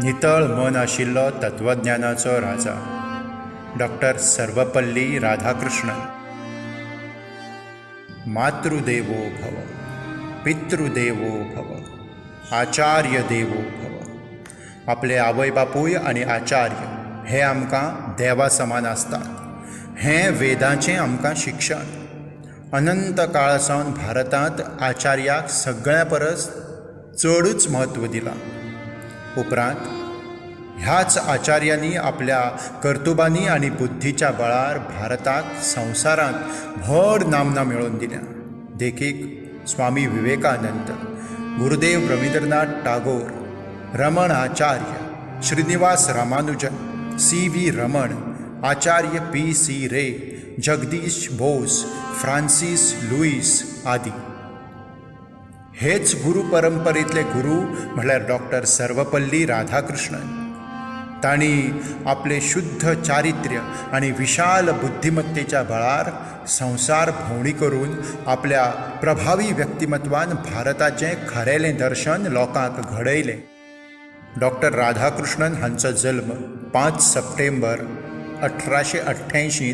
नितळ मन आशिल्लो तत्वज्ञानाचो राजा डॉक्टर सर्वपल्ली राधाकृष्णन. मातृदेवो भव, पितृदेवो भव, आचार्य देवो भव. आपले आवय बापूय आनी आचार्य हे आमकां देवा समान आसतात हें वेदाचें आमकां शिक्षण. अनंत काळा सावन भारतांत आचार्याक सगळ्यां परस चडूच म्हत्व दिलां. उपरांत ह्याच आचार्यांनी आपल्या कर्तुबांनी आनी बुद्धीच्या बळार भारताक संवसारांत व्हड नामना मेळोवन दिल्या. देखीक Swami Vivekananda, Gurudev Rabindranath Tagore, Raman Acharya, Srinivasa Ramanujan, C V Raman, Acharya P C Ray, Jagdish Bose, Francis Lewis आदी. हेच गुरू परंपरेंतले गुरू म्हळ्यार डॉक्टर सर्वपल्ली राधाकृष्णन. तांणी आपलें शुद्ध चारित्र्य आनी विशाल बुद्धिमत्तेच्या बळार संवसार भोंवडी करून आपल्या प्रभावी व्यक्तिमत्वान भारताचें खरेलें दर्शन लोकांक घडयलें. डॉक्टर राधाकृष्णन हांचो जल्म 5 सप्टेंबर 1888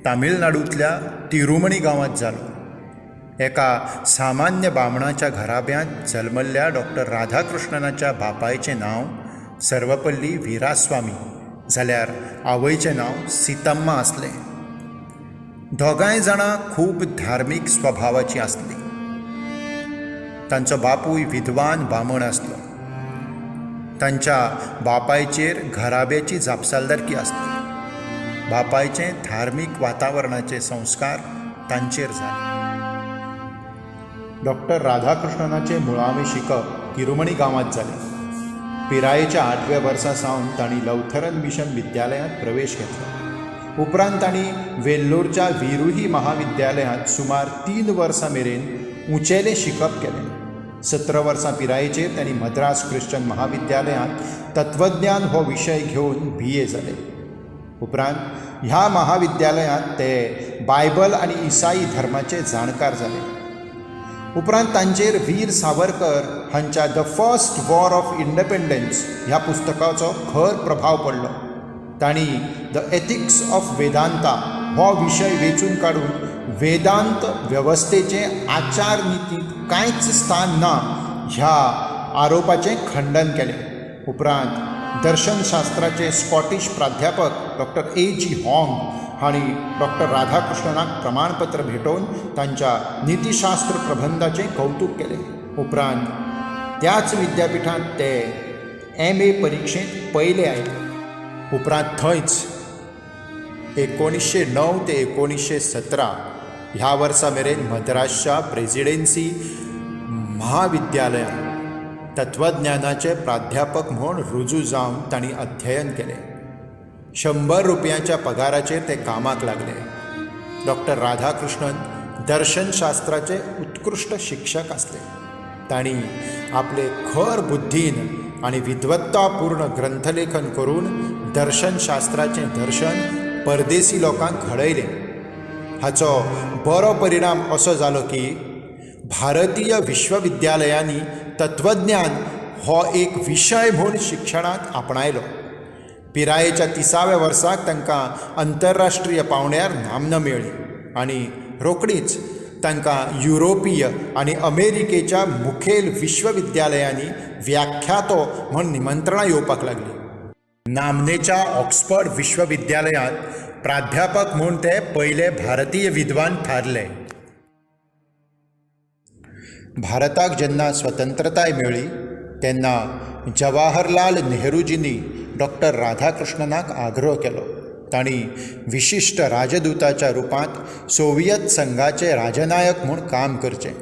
तामिळनाडूंतल्या तिरुमणी गांवांत जालो. एका सामान्य बामणाच्या घराब्यांत जल्मल्ल्या डॉक्टर राधाकृष्णनाच्या बापायचें नांव सर्वपल्ली वीरास्वामी जाल्यार आवयचें नांव सीतम्मा आसलें. दोगांय जाणां खूब धार्मीक स्वभावाचीं आसलीं. तांचो बापूय विद्वान बामण आसलो. तांच्या बापायचेर घराब्याची जापसालदारकी आसली. बापायचे धार्मीक वातावरणाचे संस्कार तांचेर जाले. डॉक्टर राधाकृष्णनाचें मुळावें शिकप तिरुमणी गांवांत जालें. पिरायेच्या 8व्या वर्सा सावन तांणी लवथरन मिशन विद्यालयांत प्रवेश घेतलो. उपरांत तांणी वेल्लोरच्या विरुही महाविद्यालयांत सुमार 3 वर्सां मेरेन उंचेलें शिकप केलें. 17 वर्सां पिरायेचेर तांणी मद्रास ख्रिश्चन महाविद्यालयांत तत्वज्ञान हो विशय घेवन बी ए जाले. उपरांत ह्या महाविद्यालयांत ते बायबल आनी इसाई धर्माचे जाणकार जाले. उपरांत तांचेर वीर सावरकर हांच्या the first war of independence ह्या पुस्तकाचो खर प्रभाव पडलो. तांणी the ethics of Vedanta हो विशय वेंचून काडून वेदांत वेवस्थेचें आचार नितींत कांयच स्थान ना ह्या आरोपाचें खंडन केलें. उपरांत दर्शनशास्त्राचे स्कॉटिश प्राध्यापक डॉक्टर ए जी हॉंग हांणी डॉक्टर राधाकृष्णनाक प्रमाणपत्र भेटोवन तांच्या नितीशास्त्र प्रबंधाचें कौतूक केलें. उपरांत त्याच विद्यापिठांत ते एम ए परिक्षेंत पयले आयले. उपरांत थंयच 1909 ते 1917 ह्या वर्सा मेरेन मद्रासच्या प्रेसिडेन्सी महाविद्यालयांत तत्वज्ञानाचे प्राध्यापक म्हूण रुजू जावन तांणी अध्ययन केलें. 100 रुपयांच्या पगाराचेर ते कामाक लागले. डॉक्टर राधाकृष्णन दर्शनशास्त्राचे उत्कृश्ट शिक्षक आसले. तांणी आपले खर बुद्धीन आनी विद्वत्तापूर्ण ग्रंथलेखन करून दर्शनशास्त्राचें दर्शन परदेसी लोकांक घडयलें. हाचो बरो परिणाम असो जालो की भारतीय विश्वविद्यालयांनी तत्वज्ञान हो एक विशय म्हूण शिक्षणांत आपणायलो. पिरायेच्या 30व्या वर्साक तांकां अंतरराष्ट्रीय पावंड्यार नामना मेळ्ळी आनी रोखडीच तांकां युरोपीय आनी अमेरिकेच्या मुखेल विश्वविद्यालयांनी व्याख्यातो म्हूण निमंत्रणां येवपाक लागलीं. नामनेच्या ऑक्सफर्ड विश्वविद्यालयांत प्राध्यापक म्हूण ते पयले भारतीय विद्वान थारले. भारताक जेन्ना स्वतंत्रताय मेळ्ळी तेन्ना जवाहरलाल नेहरूजींनी डॉक्टर राधाकृष्णनाक आग्रह केलो. तांणी विशिश्ट राजदूताच्या रुपांत सोवियत संघाचे राजनायक म्हूण काम करचें.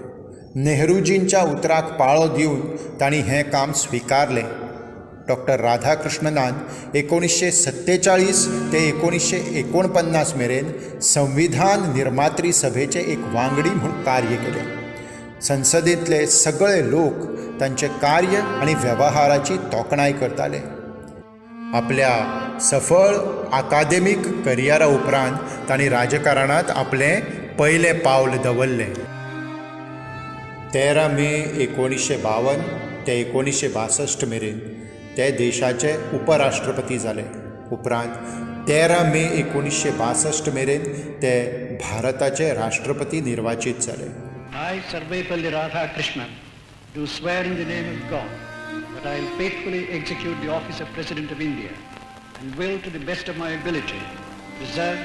नेहरूजींच्या उतराक पाळो दिवन तांणी हें काम स्विकारलें. डॉक्टर राधाकृष्णनान 1947 ते 1949 मेरेन संविधान निर्मात्री सभेचे एक वांगडी म्हूण कार्य केलें. संसदेंतले सगळे लोक तांचें कार्य आनी वेव्हाराची तोखणाय करताले. आपल्या सफळ अकादेमीक करियरा उपरांत तांणी राजकारणांत आपलें पयलें पावल दवरलें. 13 मे 1952 ते 1962 मेरेन ते देशाचे उपराष्ट्रपती जाले. उपरांत 13 मे 1962 मेरेन ते भारताचे राष्ट्रपती निर्वाचीत जाले. I, Sarvepalli Radhakrishnan, do swear in the name of God that I will faithfully execute the office of President of India and will, to the best of my ability, preserve,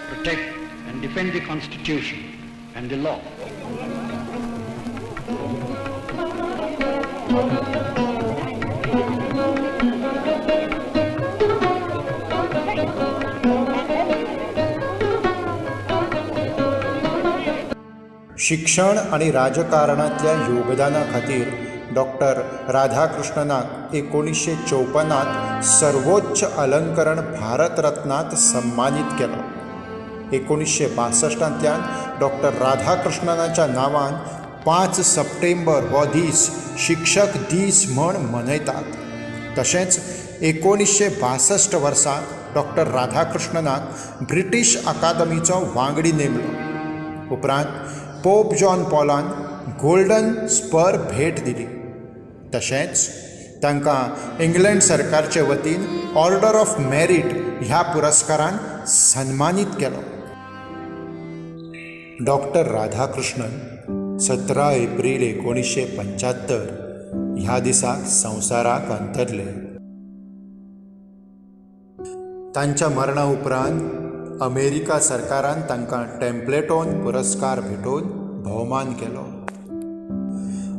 protect and defend the Constitution and the law. शिक्षण आनी राजकारणांतल्या योगदाना खातीर doctor राधाकृष्णनाक 1954 सर्वोच्च अलंकरण भारतरत्नांत सन्मानीत केलो. 1962 doctor राधाकृष्णनाच्या नांवान 5 सप्टेंबर हो दीस शिक्षक दीस म्हण मनयतात. तशेंच 1962 वर्सा डॉक्टर राधाकृष्णनाक ब्रिटीश अकादमीचो वांगडी नेमलो. उपरांत पोप जॉन पॉलान गोल्डन स्पर भेट दिली. तशेंच तांकां इंग्लंड सरकारचे वतीन ऑर्डर ऑफ मॅरीट ह्या पुरस्कारान सन्मानीत केलो. डॉक्टर राधाकृष्णन 17 एप्रील 1975 ह्या दिसाक संवसाराक अंतरले. तांच्या मरणा उपरांत अमेरिका सरकारान तांकां टेम्पलेटॉन पुरस्कार भेटोवन भोवमान केलो.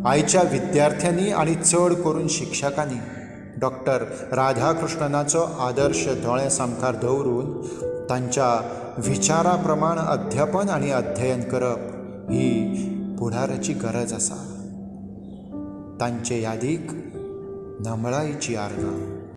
आयच्या विद्यार्थ्यांनी आनी चड करून शिक्षकांनी डॉक्टर राधाकृष्णनाचो आदर्श दोळ्यां सामकार दवरून तांच्या विचारा प्रमाण अध्यापन आनी अध्ययन करप ही फुडाराची गरज आसा. तांचे यादीक नमळायेची आर्गां.